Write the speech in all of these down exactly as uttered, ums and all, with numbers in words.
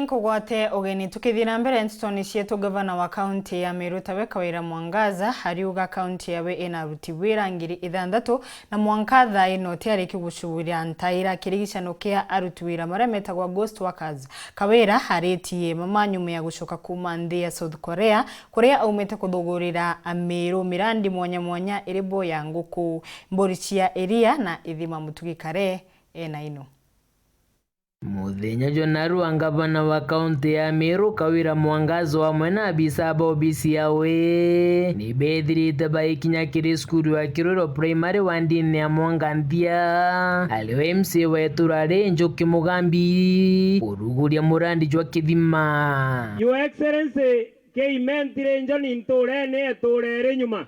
Nkugwate ugeni. Tukithii na mbere ntutoni cietu, gavana wa kaunti ya Meru tawe Kawira Mwangaza ariuga kaunti yawe ina aruti wira ngiri ithanthatu, na mwanka thaa ino tiariki gucuguria ntaira kirigicano kia aruti wira maria metagwa ghost workers. Kawira aritie mama nyuma ya gucoka kuma nthi ya South Korea, kuria aumite kuthugurira Ameru mirandi mwanya mwanya iri bo ya nguku, mburi cia iria na ithima. Mutugi Kare ena ino. Muthenya jwa narua, ngavana wa kaunti ya Meru Kawira Mwangaza amwe na abisa ba obisi yawe ni bethirite baikinya kiri cukuru ya Kirwiro Primary wa ndini ya Mwanganthia, ario M C A wa itura ri Njuki Mugambi kuruguria murandi jwa kithima. Your Excellency, Kiimenti ri njoni ntuurene etuura iri nyuma.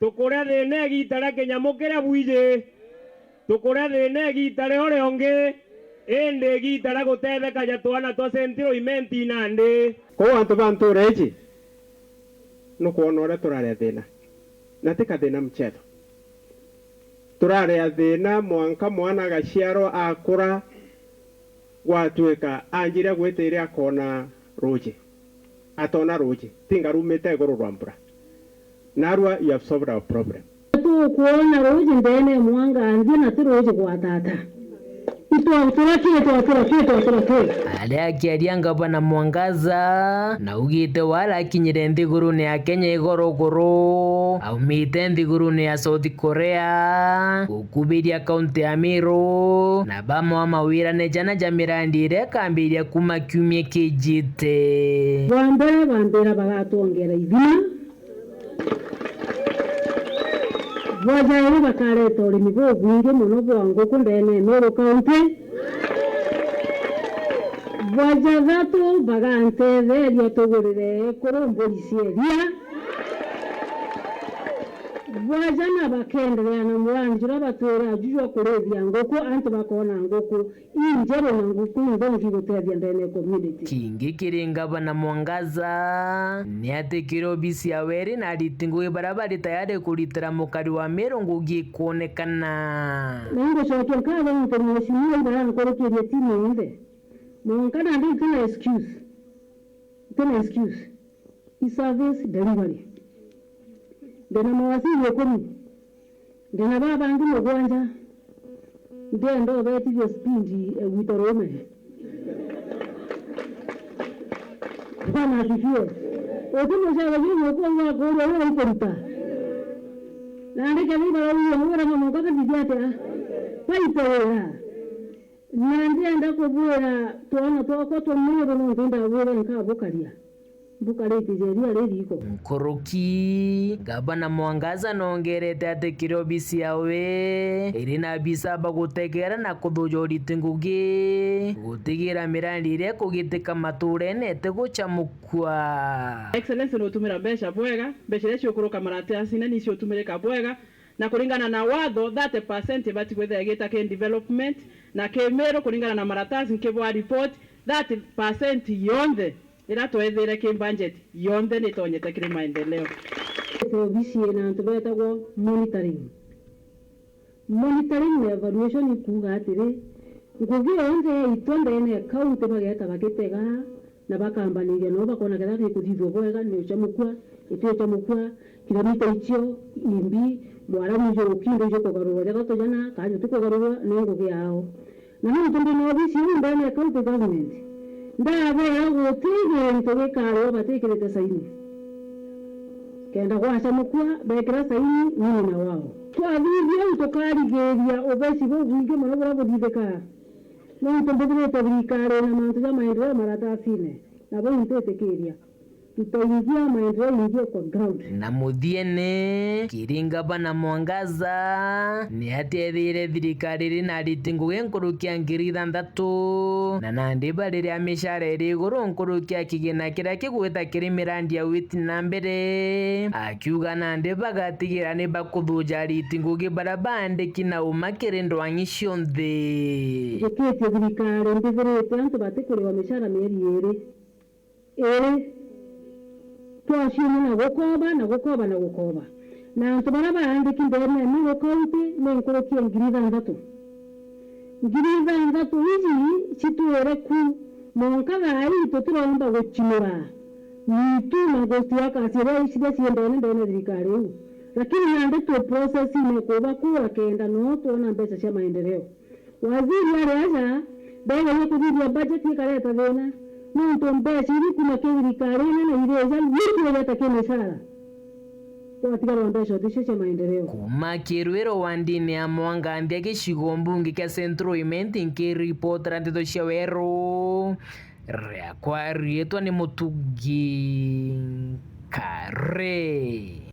Tukuria thiina igiita ria kinyamu kiria bwiji. Tukuria thiina igiita rio riongi, indi igiita ria gutethekaja twana twa Central Imenti nandi. Kwou antu ba ntuura iji, nukwona uria turaria thiina, na ti kathiina mchezo. Turaria thiina mwanka mwana agaciarwa, akura, gwatuika anjiria gwitiria akona ruuji. Atona ruuji, tinga rumite iguru rwa mbura. Narua, you have solved our problem. Tukwona ruuji ndene ya Mwanganthia na ti ruuji gwa tata. Itwatura ki, itwatura ki, itwatura ki. Aria akiaria, ngavana Mwangaza naugite wara akinyire nthigurune ya Kenya iguruguru, aumite nthigurune ya South Korea, gukubiria kaunti ya Meru, na bamwe mawirane jana ja mirandi iria ikambiria kuma kiumia kijite. Bwa mbere, bambira bagatwongera ithima. Bwa jairi, bakareta urimi bubwingi mono bwa nguku ndene ya Meru County. Bwa jathatu, bagantetheria tugurire ekuru mburi cia iria. Bwa jana, bakenderea na murandi juria batwire aju jwa kurithia nguku, antu bakona nguku injeru na nguku inthongi gutethia ndene ya community. Kingi kiri ngavana Mwangaza ni ati kiri obisi yawe iri na ariti ngugi baria bari tayari kuritira mukari wa Meru ngugi ikwonekana. Na ingucokia nkatho nontu mheshimiwa ibarankurukirie timu yonthe. Mwanka nandi ntina excuse. Ntina excuse. I service delivery. Ndina mawaziri ikumi. Ndina baa bangi mugwanja. Ndienda ubetithia speed ya gwita ruume. Bwana asifiwe. Uti mucere juu nyoku wakuria uria ikuruta. Nandi kethira ibarauria wira na mwanka kathithia atia? Baite wira. Na ndienda kubwira twana twakwa twa Meru, nontu ndabwire nkabukaria, mbukaritie jeria ririiko. Nkuruki, Ngavana Mwangaza nongerete ati kiri obisi yawe iri na abisa ba gutegera na kuthuja uriti ngugi, gutigira mirandi iria ikugitika maturene itigucamukua. Excellency, nutumira mbeca bwega, mbeca iria ciukuruka maratasine ni ciutumirika bwega, na kuringana na watho, thirty percent ibati kwithira igita ki development, na ki Meru, kuringana na maratasi nkibwa report, thirty percent yonthe ira twethire ki budget, yonthe ni itonyete kiri maendeleo. Obisi ina antu betagwa monitoring. Monitoring na evaluation ikuuga atiri, ngugi yonthe yaitwa ndene ya county bageta bagitega, na bakambaniria nao bakona kethira ni ikuthithua bwega, ni ucamukua, itiucamukua, kilomita icio imbi, mwaramu icio gukindo icio kugarurwa jathatu jana, kana juti kugarurwa, ni ngugi yao. Na nontu ndina obisi iu ndene ya county government, ndabeera guti gintu gikariwa batikirite saini. Kenda gwacamukua, bekira saini, nyini na wao. Twathithia uu tukarigiria ubeci bubwingi mono buria buthithikaa. Nontu mbithirite thirikari na mantu ja maendeleo maratasine, nabo intwitikiria. Tutaingia maendeleo ingie kwa ground. Na muthiene, kiri Ngavana Mwangaza, ni ati ethire thirikari iri na ariti ngugi nkuruki ya ngiri ithanthatu, na nandi barire a micara iri iguru nkuruki ya kigina kiria kigwita kiri mirandi ya witi na mbere, akiuga nandi bagatigira ni bakuthuja ariti ngugi baria baandiki na uma kiri ndwang'i cionthe. Njukitie thirikari mbithirite antu batikuriwa micara mieri iri. Iri, twaciumia na gukoba, na gukoba, na gukoba. Na antu baria baandiki ndene ya Meru County ni nkuruki ya ngiri ithanthatu. Ngiri ithanthatu iji citwire ku Mwanka thaa ii tutiromba guchinura mitu na ghost workers iria iria ciendene ndene thirikari iu, lakini nandi twi process-ine kuba kura kenda no twona mbeca cia maendeleo. Waziri ari aja, ndegerie kuthithia budget ikareta thina, nontu mbeca iria ikuma ki thirikari inene na irija nikwireta ki micara. Gwatigarwa mbeca uticio cia maendeleo. Kuma Kirwiro wandini ya Mwangandia gicigo mbunge kia Central Imenti, nkiripotera nteto cia Weru, riakwa riitwa ni Mutugi Kare.